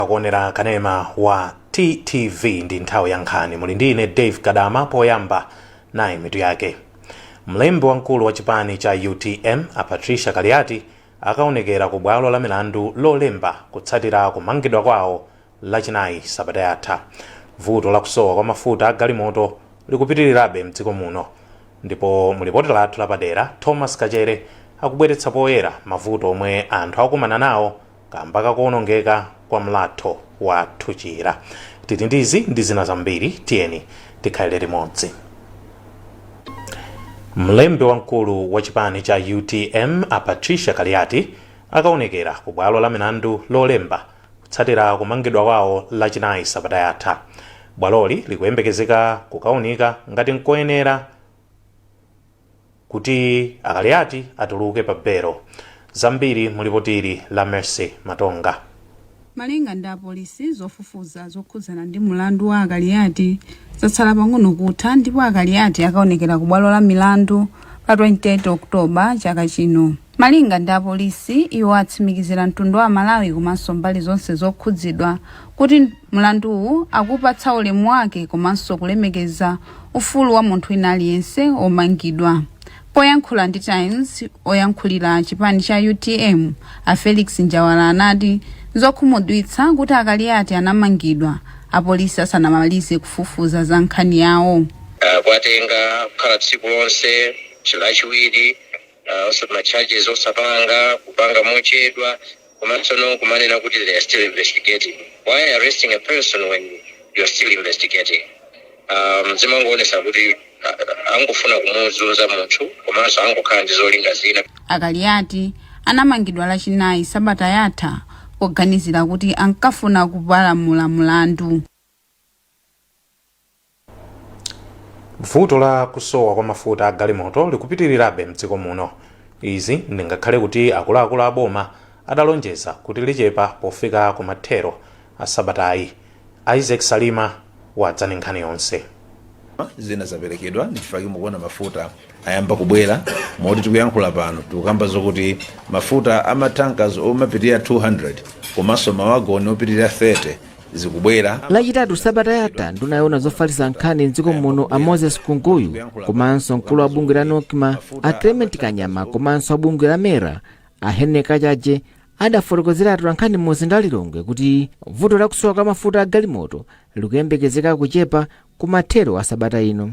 Akuonera kanema wa TTV. Ndi nthawi ya nkhani, muli ndi ine Dave Kadama. Poyamba nayi mitu yake. Mlembi wamkulu wa chipani cha UTM a Patricia Kaliati akaonekera ku bwalo la milandu Lolemba kutsatira kumangidwa kwawo Lachinayi sabata yatha. Vuto la kusowa kwa mafuta a galimoto likupitirirabe mdziko muno, ndipo mu lipoti lathu lapadera Thomas Kachere akubweretsa poyera mavuto omwe anthu akukumana nawo kamba kakuonongeka kwa mlatho wa Thuchira. Tili ndi izi ndi zina zambiri, tiyeni tikhalire limodzi. Mlembi wamkulu wa chipani cha UTM a Patricia Kaliati akaonekera ku bwalo la milandu Lolemba kutsatira kumangidwa kwawo Lachinayi sabata yatha. Bwaloli likuyembekezeka kukaunika ngati nkoyenera kuti a Kaliati atuluke pa belo. Zambiri mu lipotili la Mercy Matonga. Malinga ndi apolisi, zofufuza zokhudzana ndi mulandu wa a Kaliati zatsala pang'ono kutha ndipo a Kaliati akaonekera ku bwalo la milandu pa 28 October chaka chino. Malinga ndi apolisi, iwo atsimikizira mtundu wa Malawi komanso mbali zonse zokhudzidwa kuti mlanduwu akupatsa ulemu wake komanso kulemekeza ufulu wa munthu wina aliyense omangidwa. Poyankhula ndi Times, oyankhulira chipani cha UTM a Felix Njawala anati nzokhumudwitsa kuti a Kaliati anamangidwa apolisi asanamalize kufufuza za nkhani yawo. Kwatenga kukhala tsiku lonse Lachiwiri, ma charges osapanga, kupanga mochedwa, komanso no kumanena kuti they are still investigating. Why arresting a person when you are still investigating? Zimangoonesa kuti angofuna kumuzunza munthu komanso angokhala ndi zolinga zina. A Kaliati anamangidwa Lachinayi sabata yatha poganizira kuti ankafuna kupalamula mulandu. Vuto la kusowa kwa mafuta a galimoto likupitirirabe mdziko muno. Izi ndingakhale kuti akuluakulu a boma adalonjeza kuti lichepa pofika kumathero a sabatayi. Isaac Salima wadza ndi nkhani yonse. Zina zaperekedwa, ndi chifukwa mukuona mafuta ayamba kubwera, moti tikuyankhula pano tikukamba zokuti mafuta ama tankers omapitirira 200 komanso mawagoni opitirira 30 zikubwera. Lachitatu sabata yatha, nduna yoona zofalitsa nkhani mdziko muno a Moses Kunkuyu komanso mkulu wa bungwe la NOCMA a Clement Kanyama komanso a bungwe la MERA a Henry Kachaje adafotokozera atolankhani mu mzinda wa Lilongwe kuti vuto la kusowa kwa mafuta a galimoto likuyembekezeka kuchepa kumathero a sabata ino.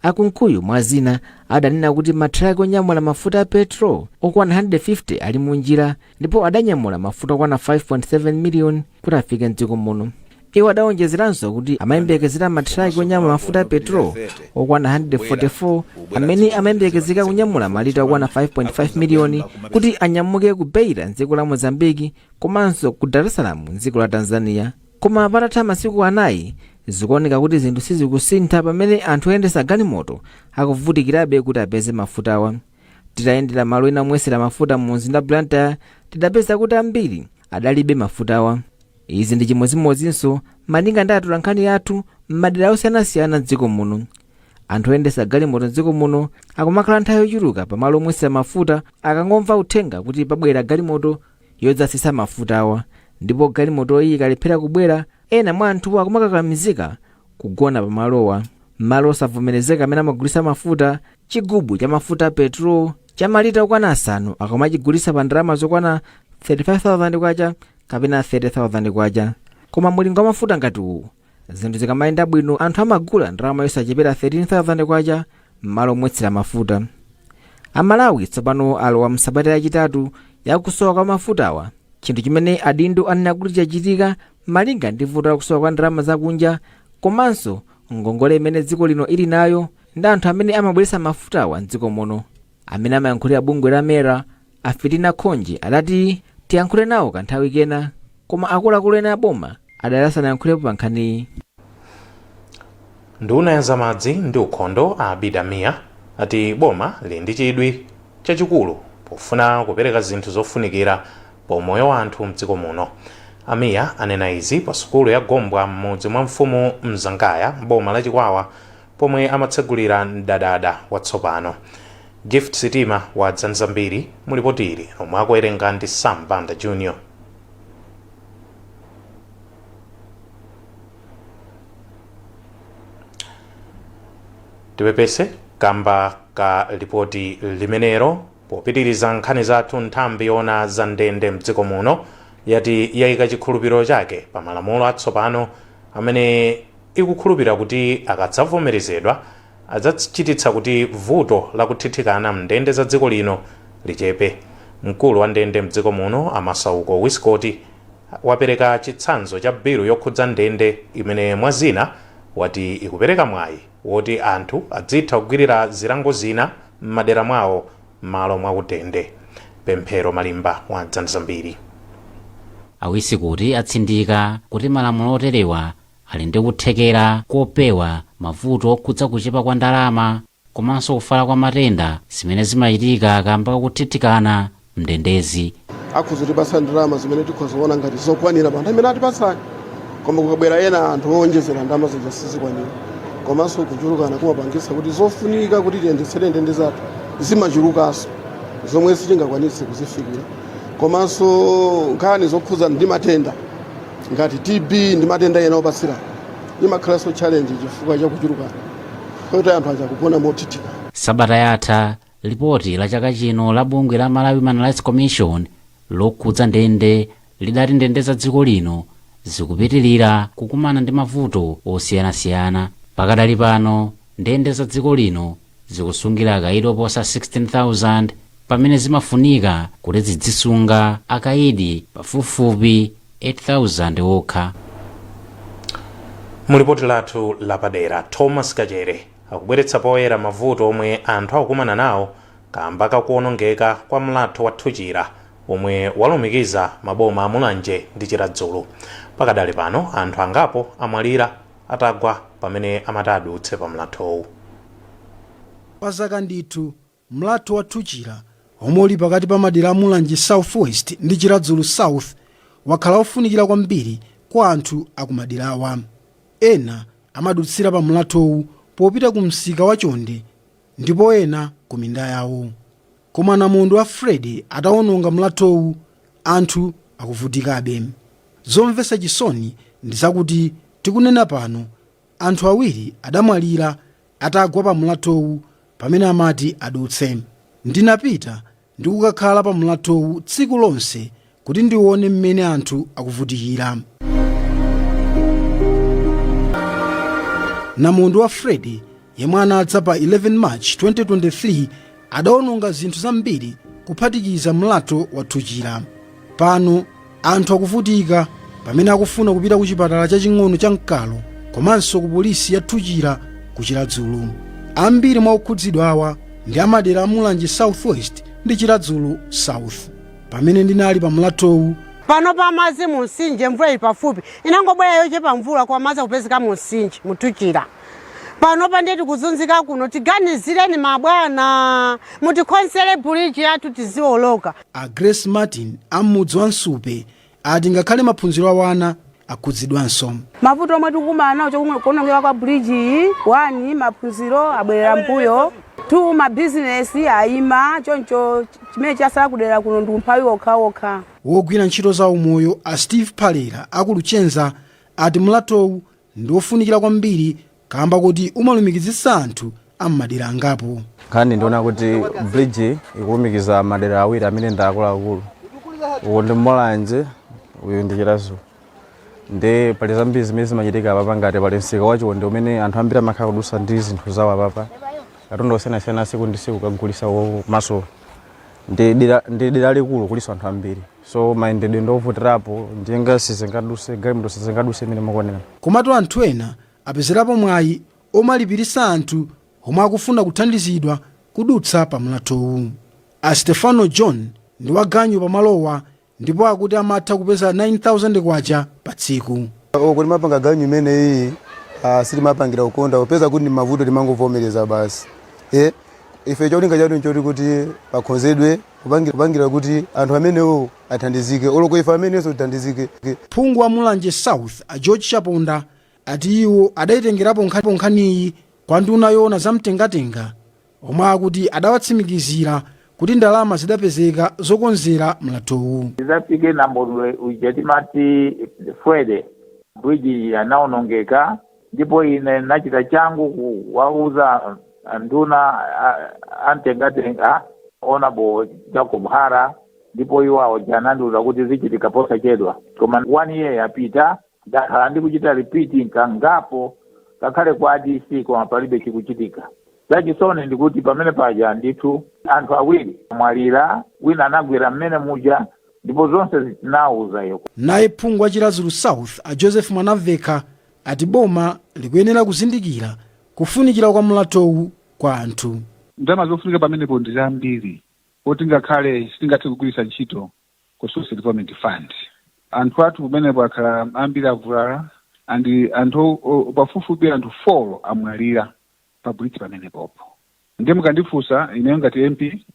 A Kunkuyu mwa zina adanena kuti mathraki onyamula mafuta a petrol okwana 150 ali munjira ndipo adanyamula mafuta okwana 5.7 miliyoni kuti afike mdziko muno. Iwo adawonjezeranso kuti amayembekezera mathraki onyamula mafuta a petrol okwana 144 amene amayembekezeka kunyamula malita okwana 5.5 miliyoni kuti anyamuke ku Beira mdziko la Mozambiki komanso ku Dar es Salaam mdziko la Tanzania. Koma patatha masiku 4, zikuoneka kuti zinthu sizikusintha pamene anthu oyendetsa galimoto akuvutikirabe kuti apeze mafutawa. Titayendera malo ena omwetsera mafuta mu mzinda wa Blantyre, tidapeza kuti ambiri adalibe mafutawa. Izi ndi chimodzimodzinso malinga ndi atolankhani athu m'madera osiyanasiyana mdziko muno. Anthu oyendetsa galimoto mdziko muno akumakhala nthawi yochuluka pamalo omwetsera mafuta akangomva uthenga kuti pabwera galimoto yodzatsitsa mafutawa, ndipo galimotoyi ikalephera kubwera, ena mwa anthuwa akumakakamizika kugona pamalowa. Malo osavomerezeka amene amagulitsa mafuta, chigubu cha mafuta a petrol cha malita okwana 5 akumachigulitsa pa ndalama zokwana 35,000 kwacha kapena 30,000 kwacha. Koma mulingo wa mafuta ngati uwu, zinthu zikamayenda bwino, anthu amagula ndalama yosachepera 13,000 kwacha m'malo omwetsera mafuta. Amalawi tsopano alowa msabata yachitatu yakusowa kwa mafutawa, chinthu chimene adindo anena kuti chachitika malinga ndi vuto la kusowa kwa ndalama zakunja komanso ngongole imene dziko lino ili nayo ndi anthu amene amabweretsa mafutawa mdziko muno. Amene amayankhulira bungwe la MERA a Fitina Khonje adati tiyankhule nawo kanthawi kena, koma akuluakulu ena a boma adali asanayankhulepo pa nkhaniyi. Nduna ya zamadzi ndi ukhondo a Abida Mia ati boma lili ndi chidwi chachikulu pofuna kupereka zinthu zofunikira pa umoyo wa anthu mdziko muno. A Mia anena izi pa sukulu ya Gombwa m'mudzi mwa mfumu Mzangaya m'boma la Chikwawa pomwe amatsegulira mdadada watsopano. Gift Sitima wadza ndi zambiri mu lipoti ili lomwe akuwerenga ndi Sam Banda Jr. Tipepese kamba ka lipoti limenero. Popitiriza nkhani zathu, nthambi yoona za ndende mdziko muno yati yayika chikhulupiriro chake pa malamulo atsopano amene ikukhulupirira kuti akadzavomerezedwa adzachititsa kuti vuto lakuthithikana mndende za dziko lino lichepe. Mkulu wa ndende mdziko muno, Amasauko Wiscoti, wapereka chitsanzo cha bilu yokhudza ndende imene mwa zina wati ikupereka mwayi woti anthu adzitha kugwirira zilango zina m'madera mwawo m'malo mwakundende. Pemphero Malimba wadza ndi zambiri. Awisikuti atsindika kuti malamulo oterewa ali ndi kuthekera kopewa mavuto okhudza kuchepa kwa ndalama komanso kufala kwa matenda zimene zimachitika kamba kakuthithikana mndendezi. Akhoza kutipatsa ndalama zimene tikhoza kuona ngati zokwanira pa anthu amene atipatsani, koma kukabwera ena anthu owonjezera, ndalama zija sizikwanira. Komanso kuchulukana kumapangitsa kuti zofunika kuti tiyendetsere ndende zathu zimachulukanso, zomwe sitingakwanitse kuzifikira. Komanso nkhani zokhudzana ndi matenda ngati TB ndi matenda ena opatsirana imakhalanso challenge chifukwa chakuchulukana kuti anthu aja kugona mothithika. Sabata yatha, lipoti la chaka chino la bungwe la Malawi Human Rights Commission lokhudza ndende lidati ndende za dziko lino zikupitilira kukumana ndi mavuto osiyanasiyana. Pakadali pano ndende za dziko lino zikusungira akaidi oposa 16,000 pamene zimafunika kuti zidzisunga akaidi pafupifupi 8,000 okha. Mulipoti lathu lapadera, Thomas Kachere akubweretsa poyera mavuto omwe anthu akukumana nawo kamba kakuonongeka kwa mlatho wa Thuchira omwe walumikiza maboma a Mulanje ndi Chiradzulu. Pakadali pano anthu angapo amwalira atagwa pamene amati adutse pa mlathowu. Pa zaka ndithu, mlatho wa Thuchira omwe uli pakati pa madera a Mulanje South West ndi Chiradzulu South wakhala ofunikira kwambiri kwa anthu akumaderawa. Ena amadutsira pa mlathowu popita ku msika wa Chonde ndipo ena ku minda yawo. Koma namondwe a Freddy atawononga mlathowu, anthu akuvutikabe. Zomvetsa chisoni ndi zakuti tikunena pano anthu awiri adamwalira atagwa pa mlathowu pamene amati adutse. Ndinapita ndikukakhala pa mlathowu tsiku lonse kuti ndione mmene anthu akuvutikira. Namondwe wa Freddy yemwe anadza pa 11 March 2023 adawononga zinthu zambiri kuphatikiza mlatho wa Thuchira. Pano anthu akuvutika pamene akufuna kupita ku chipatala chaching'ono cha Mkalo komanso ku polisi ya Thuchira ku Chiradzulu. Ambiri mwa okhudzidwa awa ndi amadera a Mulanje South West ndi Chiradzulu South. Pamene ndinali pa mlathowu, Pano pa madzi mu mtsinje, mvula ili pafupi, inangobwera yochepa mvula, kwa madzi akupezeka mu mtsinje muThuchira. Pano pa ndiye tikuzunzika kuno. Tiganizireni mabwana, mutikonzere bridge yathu tiziwoloka. A Grace Martin am'mudzi wa Nsupe ati ngakhale maphunziro a wana akhudzidwanso. Mavuto omwe tikukumana nawo chokumwe kuonongeka kwa bridge iyi, 1, maphunziro abwerera mbuyo, 2, mabizinesi ayima. Choncho chimene chasala kudera kuno ndi umphawi wokhawokha. Wogwira ntchito za umoyo a Steve Palera aku Luchenza ati mlathowu ndi wofunikira kwambiri kamba kuti umalumikizitsa anthu am'madera angapo. Nkhani ndiona kuti bridge ikulumikiza madera awiri amene ndi akuluakulu. Uwu ndi Mulanje, uyu ndi Chiradzulu. Ndi pali zambiri zimene zimachitika apapa, ngati pali msika wachonde umene anthu ambiri amakhala kudusa ndi zinthu zawo apapa, katundu osiyanasiyana siku ndi siku kagulisa komanso ndi dera likulu, kuliso anthu ambiri, so mayendedwe ndovutirapo, njinga sizingaduse, galimoto sizingaduse imene mukuonera. Komatu anthu ena apezerapo mwayi omalipirisa anthu omwe akufuna kuthandizidwa kudutsa pa mlathowu. A Stefano John ndi waganyu pamalowa ndipo akuti amatha kupeza 9000 kwacha pa tsiku. Uku timapanga ganyu imeneyi, sitimapangira kukonda kupeza kuti ndi mavuto, timangovomereza basi. Ife cholinga chathu nchoti kuti pakonzedwe kupangira kuti anthu amenewo athandizike, oloko ife amenenso tithandizike. Phungu wa Mulanje South a George Chaponda ati iwo adayitengerapo nkhaniyi kwa nduna yoona zamtengatenga, omwe akuti adawatsimikizira kuti ndalama zidapezeka zokonzera mlathowu. Izafike namondwe uja timati Freddy, bridge anaonongeka. Ndipo ine nachita changu kuwauza nduna amtengatenga, Honorable Jacob Hara, ndipo iwo awo anandiuza kuti zichitika posachedwa. Koma one year yapita, ndakhala ndikuchita repeat kangapo ngakhale kwa DC, koma palibe chikuchitika. Zachisoni ndikuti pamene paja ndithu anthu awiri amwalira, wina anagwera mmene muja, ndipo zonse zinauza iyo. Naye phungu wa Chiradzulu South a Joseph Mwanamvekha ati boma likuyenera kuzindikira kufunikira kwa mlathowu kwa anthu. Ndalama zofunika pamenepo ndi zambiri, poti ngakhale sitingathe kugwiritsa ntchito Constituency Development Fund. Anthu athu kumenepo akhala ambiri avulala, and anthu pafupifupi anthu 4 amwalira pa bridge pamenepopo. Ndiye mukandifunsa ineyo ngati MP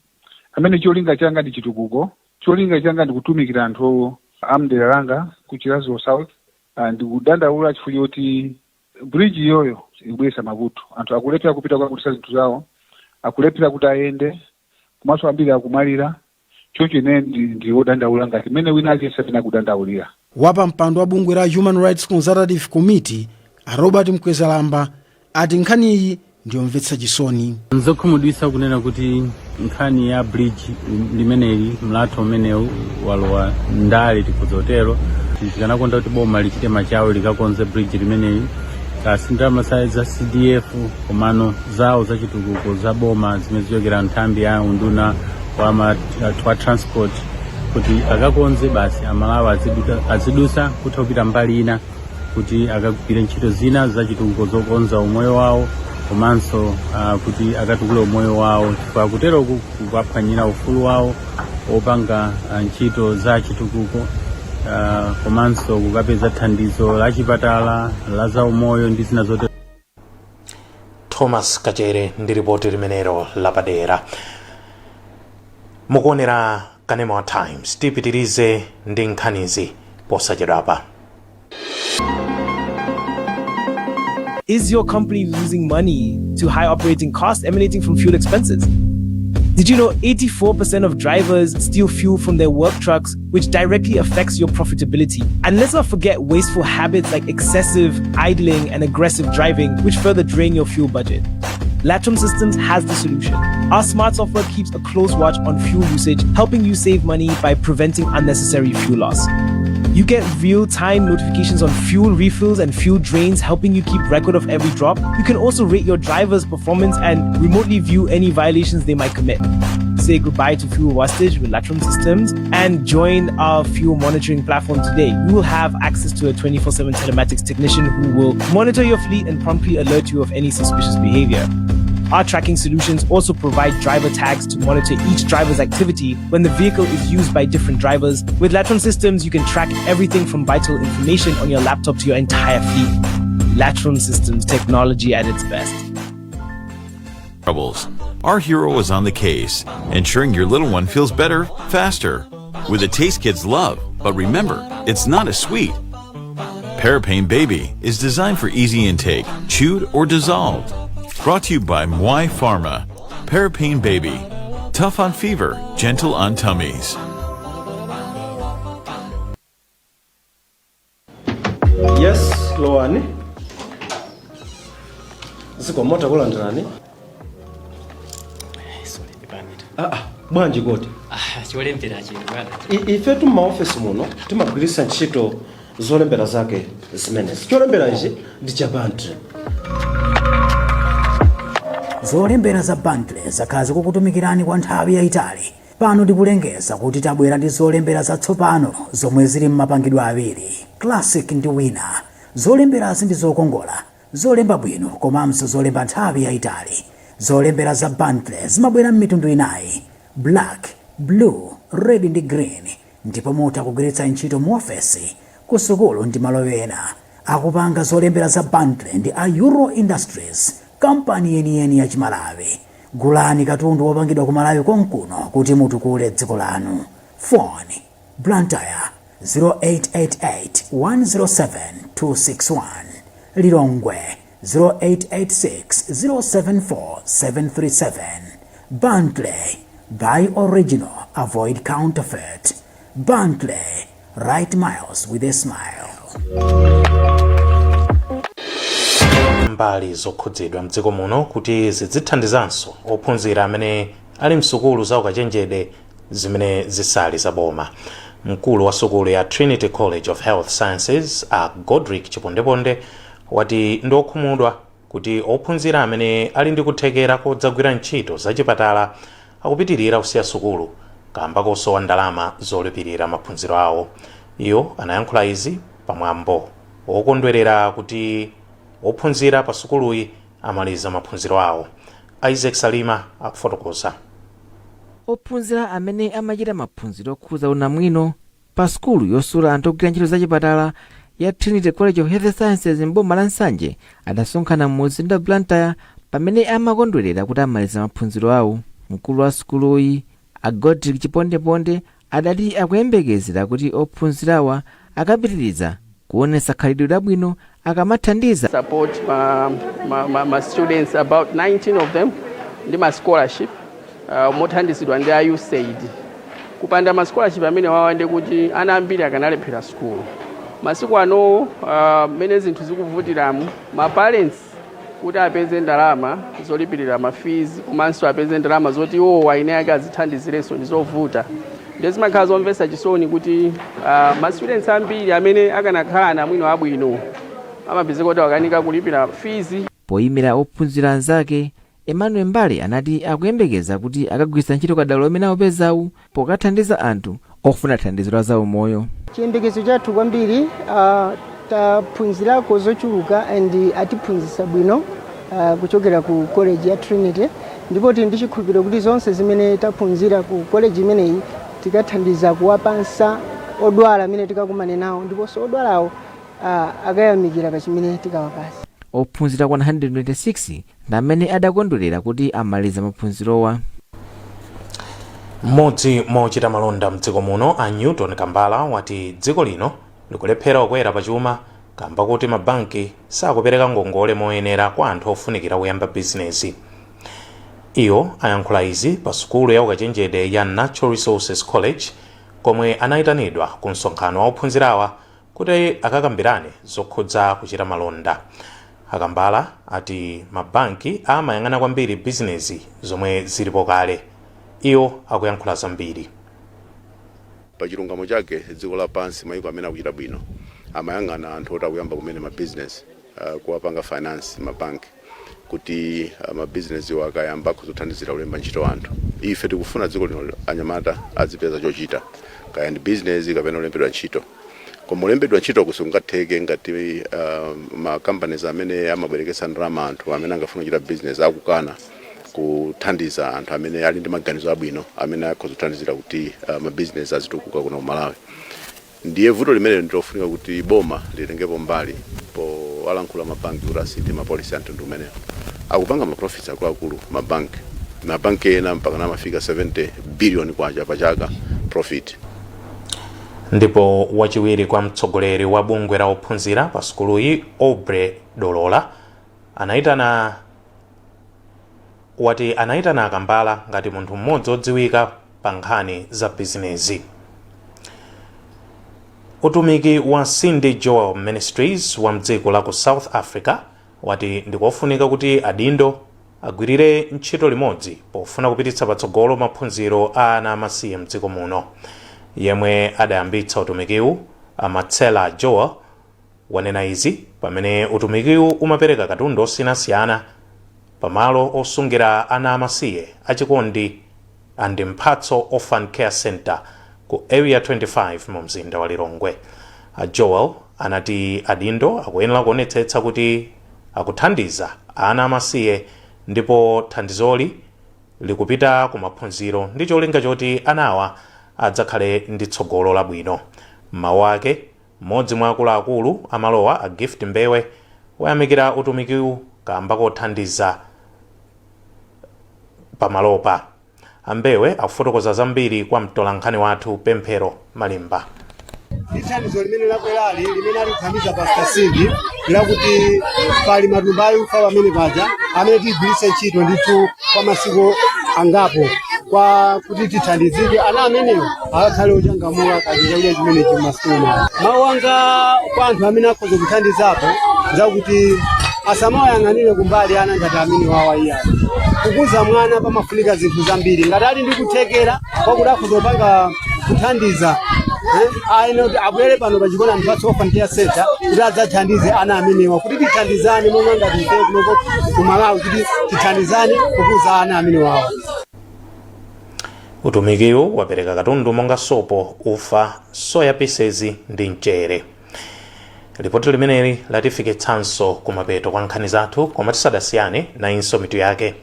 amene cholinga changa ndi chitukuko, cholinga changa ndi kutumikira anthu amdera langa ku Chiradzulu South, ndikudandaula chifukwa choti bridge iyoyo ikubweretsa mavuto. Anthu akulephera kupita kukagulitsa zinthu zawo, akulephera kuti ayende, komanso ambiri akumwalira. Choncho ine ndi wodandaula ngati mmene wina aliyense amene akudandaulira. Wapampando wa bungwe la Human Rights Consultative Committee a Robert Mkwezalamba ati nkhaniyi ndiyomvetsa chisoni. Nzokhumudwitsa kunena kuti nkhani ya bridge limeneli, mlatho umenewu walowa ndale, tikuzotero. Tikanakonda kuti boma lichite machawi likakonze bridge limeneli, kasi ndalama za CDF komano zawo zachitukuko za boma zimene zichokera nthambi ya unduna wa transport, kuti akakonze basi, Amalawi azidusa kutha kupita mbali ina kuti akagwire ntchito zina zachitukuko zokonza umoyo wawo, komanso kuti akatukule umoyo wawo, chifukwa kuteroku kukaphwanyira ufulu wawo opanga ntchito za chitukuko, komanso kukapeza thandizo la chipatala, la zaumoyo ndi zina zotero. Thomas Kachere ndi ripoti limenelo lapadera. Mukuonera kanema wa Times. Tipitirize ndi nkhanizi posachedwapa. Is your company losing money to high operating costs emanating from fuel expenses? Did you know 84% of drivers steal fuel from their work trucks, which directly affects your profitability? And let's not forget wasteful habits like excessive idling and aggressive driving, which further drain your fuel budget. Latron Systems has the solution. Our smart software keeps a close watch on fuel usage, helping you save money by preventing unnecessary fuel loss. You get real-time notifications on fuel refills and fuel drains, helping you keep record of every drop. You can also rate your driver's performance and remotely view any violations they might commit. Say goodbye to fuel wastage with Latron Systems and join our fuel monitoring platform today. You will have access to a 24/7 telematics technician who will monitor your fleet and promptly alert you of any suspicious behavior. Our tracking solutions also provide driver tags to monitor each driver's activity when the vehicle is used by different drivers. With Latron Systems, you can track everything from vital information on your laptop to your entire fleet. Latron Systems, technology at its best. Troubles. Our hero is on the case, ensuring your little one feels better, faster. With a taste kids love, but remember, it's not a sweet. Parapain Baby is designed for easy intake, chewed or dissolved. Brought to you by Mwai Pharma. Parapain Baby. Tough on fever, gentle on tummies. Yes, lowani. Zikomo, takulandirani. Ah, ah, bwanji kodi? Cholembera chino, bwana. Ifetu m'maofesi muno timagwiritsa ntchito zolembera zake zimenezi. Cholembera ichi ndi cha Bentley. Zolembera za Bentley zakhala zikukutumikirani kwa nthawi yayitali. Pano tikulengeza kuti tabwera ndi zolembera zatsopano zomwe zili m'mapangidwe awiri, Classic ndi Winner. Zolemberazi ndi zokongola, zolemba bwino komanso zolemba nthawi yayitali. Zolembera za Bentley zimabwera m'mitundu inayi, black, blue, red ndi green, ndipo mutha kugwiritsa ntchito mu ofesi, ku sukulu ndi malo ena. Akupanga zolembera za Bentley ndi a Euro Industries, kampani yeniyeni ya Chimalawi. Gulani katundu wopangidwa ku Malawi konkuno kuti mutukule dziko lanu. Phone: Blantyre 0888 107 261, Lilongwe 0886 074 737. Bentley, buy original, avoid counterfeit. Bentley, write miles with a smile. mbali zokhudzidwa mdziko muno kuti zidzithandizanso ophunzira amene ali msukulu za ukachenjede zimene zisali zaboma. Mkulu wa sukulu ya Trinity College of Health Sciences, a Godrick Chipondeponde, wati ndi okhumudwa kuti ophunzira amene ali ndi kuthekera kodzagwira ntchito zachipatala akupitirira kusiya sukulu kamba kosowa ndalama zolipirira maphunziro awo. Iwo anayankhula izi pamwambo wokondwerera kuti ophunzira pa sukuluyi amaliza maphunziro awo. Isaac Salima akufotokoza. Ophunzira amene amachita maphunziro okhuza unamwino pa sukulu yosula anthu ogwira ntchito zachipatala ya Trinity College of Health Sciences m'boma la Nsanje adasonkhana m'mudzi wa Blantyre pamene amakondwerera kuti amaliza maphunziro awo. Mkulu wa sukuluyi, a Godrick Chipondeponde, adati akuyembekezera kuti ophunzirawa akapitiriza kuonetsa khalidwe labwino akamathandiza support ma students, about 19 of them, ndi ma scholarship mothandizidwa ndi a USAID. Kupanda ma scholarship amene wawa, ndi kuti ana ambiri akanalephera sukulu. Masiku ano mmene zinthu zikuvutiramu, ma parents kuti apeze ndalama zolipirira ma fees komanso apeze ndalama zoti iwowo eni ake azithandizirenso ndi zovuta. Ndiye zimakhala zomvetsa chisoni kuti ma students ambiri amene akanakhala anamwino abwino amapezeka kuti akanika kulipira fees. Poyimira ophunzira anzake, Emmanuel Mbale anati akuyembekeza kuti akagwiritsa ntchito kadaulo amene awupezawu pokathandiza anthu ofuna thandizo la zaumoyo. Chiyembekezo chathu kwambiri, taphunzirako zochuluka and atiphunzitsa bwino kuchokera ku college ya Trinity, ndipo tili ndi chikhulupiriro kuti zonse zimene taphunzira ku college imeneyi tikathandiza kuwapatsa odwala amene tikakumane nawo, ndiponso odwalawo akayamikira pa chimene tikawapatsa. Ophunzira 126 ndi amene adakondwerera kuti amaliza maphunzirowa. Mmodzi mwa ochita malonda mdziko muno, a Newton Kambala, wati dziko lino likulephera kukwera pachuma kamba kuti mabanki sakupereka ngongole moyenera kwa anthu ofunikira kuyamba bizinesi. Iwo ayankhula izi pa sukulu ya ukachenjede ya Natural Resources College, komwe anayitanidwa ku msonkhano wa ophunzirawa kuti akakambirane zokhudza kuchita malonda. Akambala ati mabanki amayang'ana kwambiri bizinesi zomwe zilipo kale. Iwo akuyankhula zambiri. Pa chilungamo chake, dziko lapansi, mayiko amene akuchita bwino amayang'ana anthu oti akuyamba kumene mabizinesi, kuwapanga finance mabanki kuti mabizinesi iwo akayamba akuzothandizira kulemba ntchito anthu. Ife tikufuna dziko lino anyamata azipeza chochita, kaya ndi bizinesi kapena kulembedwa ntchito. Koma kulembedwa ntchito kusungatheke ngati ma companies amene amabwerekesa ndalama anthu amene angafuna kuchita business akukana kuthandiza anthu amene ali ndi maganizo abwino amene akhoza kuthandizira kuti mabizinesi azitukuka kuno ku Malawi. Ndiye vuto limene ndilofunika kuti boma litengepo mbali powalankhula mabanki kuti asinthe ma policy a mtundu umenewo. Akupanga ma profits akuluakulu mabanki. Mabanki ena mpaka amafika 70 billion kwacha pa chaka profit. Ndipo wachiwiri kwa mtsogoleri wa bungwe la ophunzira pa sukuluyi, Aubrey Dolola, anayitana wati anayitana Akambala ngati munthu mmodzi odziwika pa nkhani za bizinezi. Utumiki wa Cindy Joel Ministries wa mdziko la ku South Africa wati ndikofunika kuti adindo agwirire ntchito limodzi pofuna kupititsa patsogolo maphunziro a ana amasiye mdziko muno. Yemwe adayambitsa utumikiwu, Amatsela Joel, wanena izi pamene utumikiwu umapereka katundu osiyanasiyana pamalo osungira ana amasiye achikondi and Mphatso Orphan Care Center ku Area 25 mu mzinda wa Lilongwe. A Joel anati adindo akuyenera kuonetsetsa kuti akuthandiza ana amasiye ndipo thandizoli likupita ku maphunziro ndi cholinga choti anawa adzakhale ndi tsogolo labwino. Mawu ake, mmodzi mwa akuluakulu amalowa, a Gift Mbewe, wayamikira utumikiwu kamba kothandiza pamalopa. Ambewe akufotokoza zambiri kwa mtolankhani wathu Pemphero Malimba. Ndi thandizo limene labwerali limene alithandiza Pastor Cindy, lakuti pali matumba a ufa pamene paja amene tigwiritse ntchito ndithu kwa masiku angapo kwa kuti tithandizike ana amenewo akakhale ochangamuka kadya chakudya chimenechi m'masiku mwawo. Mawu anga kwa anthu amene akhoza kuthandizapo zakuti Asamawayang'anire kumbali ana ngati amene wawa iyayi. Kukuza mwana pamafunika zinthu zambiri. Ngati ali ndi kuthekera kwakuti akhoza kupanga kuthandiza, aine kuti abwere pano pachikona Mphatso Orphan Care Center kuti adzathandize ana amenewa, kuti tithandizane monga ngati ife kunoko ku Malawi, kuti tithandizane kukuza ana amenewawa. Utumikiwu wapereka katundu monga sopo, ufa, soya pieces ndi mchere. Ripoti limeneli latifikitsanso kumapeto kwa nkhani zathu, koma tisadasiyane, nayinso mitu yake.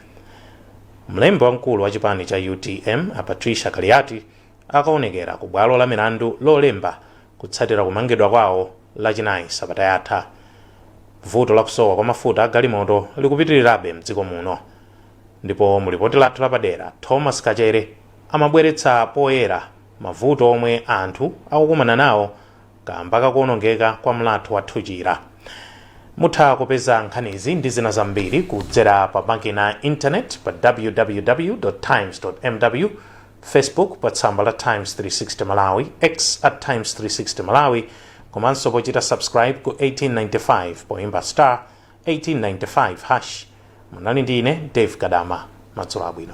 Mlembi wamkulu wa chipani cha UTM a Patricia Kaliati akaonekera ku bwalo la milandu Lolemba kutsatira kumangidwa kwawo Lachinayi sabata yatha. Vuto lakusowa kwa mafuta a galimoto likupitirirabe mdziko muno. Ndipo mu lipoti lathu lapadera, Thomas Kachere amabweretsa poyera mavuto omwe anthu akukumana nawo kamba kakuonongeka kwa mlatho wa Thuchira. Mutha kupeza nkhanizi ndi zina zambiri kudzera pa makina a internet pa www.times.mw, Facebook pa tsamba la Times 360 Malawi, X @Times360Malawi, komanso pochita subscribe ku 1895 poimba *1895#. Munali ndi ine Dave Kadama. Madzulo abwino.